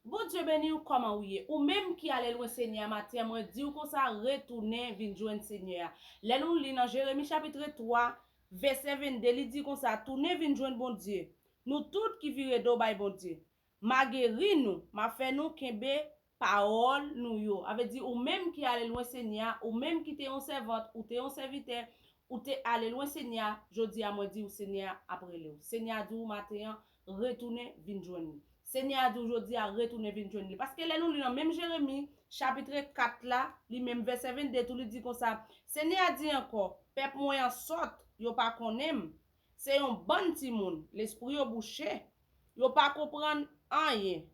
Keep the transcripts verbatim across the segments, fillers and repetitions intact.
Bondye beni w, kòman ou ye? Ou menm ki ale lwen Senyè a maten an, mwen di w konsa, retounen vin jwenn Senyè a. Lè nou li nan Jeremi chapit twa, vèsè vennde, li di konsa, tounen vin jwenn Bondye. Nou tout ki vire do bay Bondye. M a geri nou, m a fè nou kenbe pawòl nou yo. A vle di, ou menm ki ale lwen Senyè a, ou menm ki te yon sèvant, ou te yon sèvitè, ou te ale lwen Senyè a, jodi a mwen di w, Senyè a ap rele w. Senyè a di w maten an, retounen vin jwenn li. Senyè a di w jodi a, retounen vin jwenn li. Paske lè nou li nan menm Jeremi, chapit kat la, li menm vèsè vennde tou, li di konsa, Senyè a di ankò, pèp mwen an sòt, yo pa konnen m. Se yon bann timoun, lespri yo bouche, yo pa konprann anyen.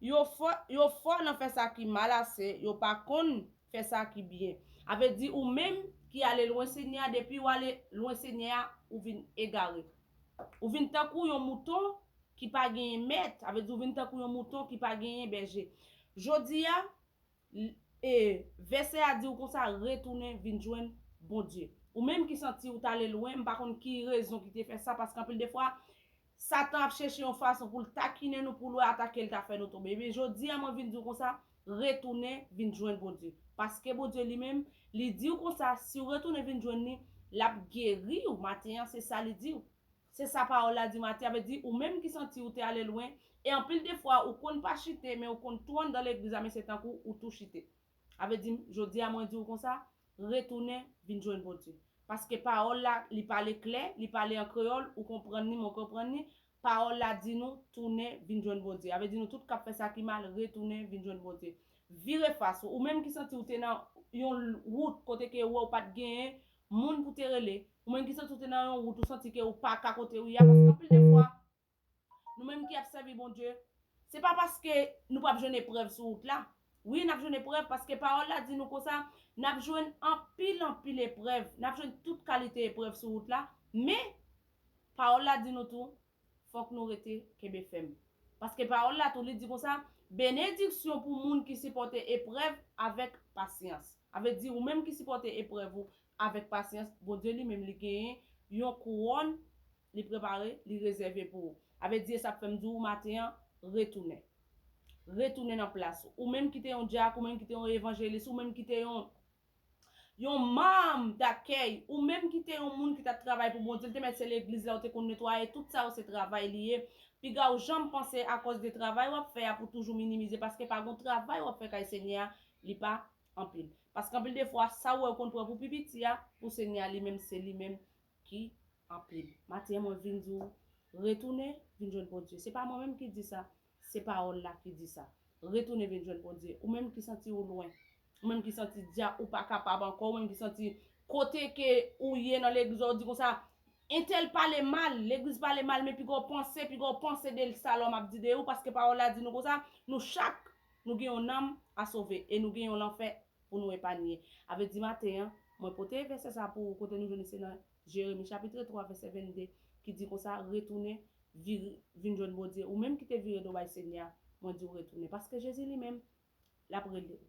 Yo fò, yo fò nan fè sa ki mal ase, yo pa konn fè sa ki byen. A vle di ou menm ki ale lwen Senyè a, depi w ale lwen Senyè a, ou vin egare. Ou vin tankou yon mouton ki pa genyen mèt, a vle di ou vin tankou yon mouton ki pa genyen bèje. Jodi a, e, vèsè a di w konsa, retounen vin jwenn Bondye. Ou menm ki santi w t ale lwen, m pa konn ki rezon ki te fè sa, paske anpil de fwa, Satan ap chèche yon fason pou l takinen nou, pou l atake l ta fè nou tonbe. Men jodi a, mwen vin di w konsa, retounen vin jwenn Bondye. Paske Bondye li menm, li di w konsa, si w retounen vin jwenn li, l ap geri w. Maten an, se sa li di w. Se sa pawòl la di maten, a vle di ou menm ki santi ou te ale lwen, e anpil de fwa ou konn pa chite, men ou konn tou anndan legliz la, men se tankou ou tou chite. A vle di, jodi a mwen di w konsa, retounen vin jwenn Bondye. Paske pawòl la, li pale klè, li pale an kreyòl, ou konprann li, mwen konprann li. Pawòl la di nou, tounen vin jwenn Bondye. A vle di nou tout k ap fè sa ki mal, retounen vin jwenn Bondye. Vire fas ou. Ou menm ki santi ou te nan yon wout kote ke ou wè ou pa t genyen moun pou te rele. Ou menm ki santi ou te nan yon wout, ou santi ke ou pa ka kote ou ye a, paske anpil de fwa, nou menm ki ap sèvi Bondye, se pa paske nou p ap jwenn eprèv sou wout la. Wi, n ap jwenn eprèv, paske pawòl la di nou konsa, n ap jwenn anpil, anpil eprèv, n ap jwenn tout kalite eprèv sou wout la, men pawòl la di nou tou, fòk nou rete kenbe fèm. Paske pawòl la tou, li di konsa, benediksyon pou moun ki sipòte eprèv avèk pasyans. A vle di, ou menm ki sipòte eprèv ou avèk pasyans, Bondye li menm li genyen yon kouwòn li prepare, li rezève pou ou. A vle di, e sa k fè m di w maten an, retounen. Retounen nan plas ou. Ou menm ki te yon dyak, ou menm ki te yon evanjelis, ou menm ki te yon, yon manm dakèy, ou menm ki te yon moun ki t ap travay pou Bondye, l te mèt se legliz la ou te konn netwaye, tout sa yo se travay li ye. Piga w janm panse akòz de travay w ap fè a pou toujou minimize, paske pa gon travay w ap fè kay Senyè a, li pa anpil. Paske anpil de fwa, sa w wè ou konn pran pou pi piti a, pou Senyè a li menm, se li menm ki anpil. Maten an, mwen vin di w, retounen, vin jwenn Bondye. Se pa mwen menm ki di sa, se pawòl la ki di sa. Retounen, vin jwenn Bondye. Ou menm ki santi ou lwen, ou menm ki santi dja ou pa kapab ankò, ou menm ki santi kote ke ou ye nan legliz, ou di konsa, entèl pale mal, legliz pale mal, men piga w panse, piga w panse de sa lòm ap di de ou, paske pawòl la di nou konsa, nou chak, nou gen yon nanm a sove e nou gen yon lanfè pou nou epanye. A vle di maten an, mwen pote vèsè sa pou ou, kote nou jwenn li se nan Jeremi chapit twa vèsè vennde, ki di konsa, retounen, vire, vin jwenn Bondye. Ou menm ki te vire do bay Senyè a, mwen di w retounen. Paske Jezi li menm, l ap rele w.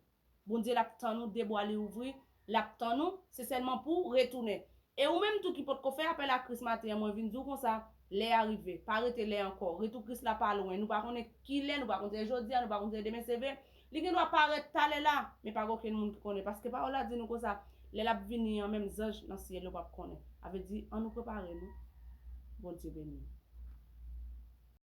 Bondye l ap tann ou, de bra li ouvri, l ap tann ou, se sèlman pou w retounen. E ou menm tou ki potko fè apèl a Kris maten an, mwen vin di w konsa, lè a rive, pa rete lè ankò. Retou Kris la pa lwen. Nou pa konnen ki lè, nou pa konnen se jodi a, nou pa konnen se demen, se ven. Li gen dwa parèt talè la, men pa gen okenn moun ki konnen. Paske pawòl la di nou konsa, lè l ap vini an, menm zanj nan syèl yo p ap konnen. A vle di, ann nou prepare nou. Bondye beni nou.